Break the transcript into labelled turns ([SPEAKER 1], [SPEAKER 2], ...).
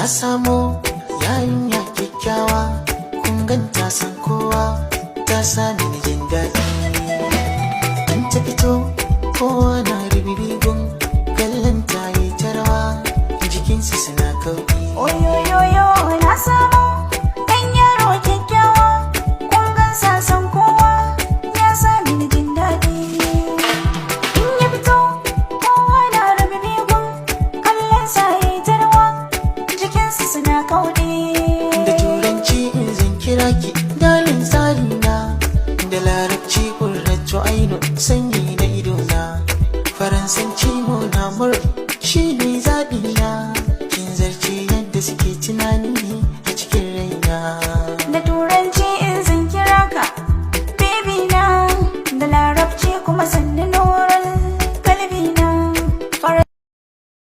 [SPEAKER 1] Samo yarinya kyakkyawa, kun ganta san kowa, ta sami ni jin daɗi. In ta fito, kowa na ribibi gun.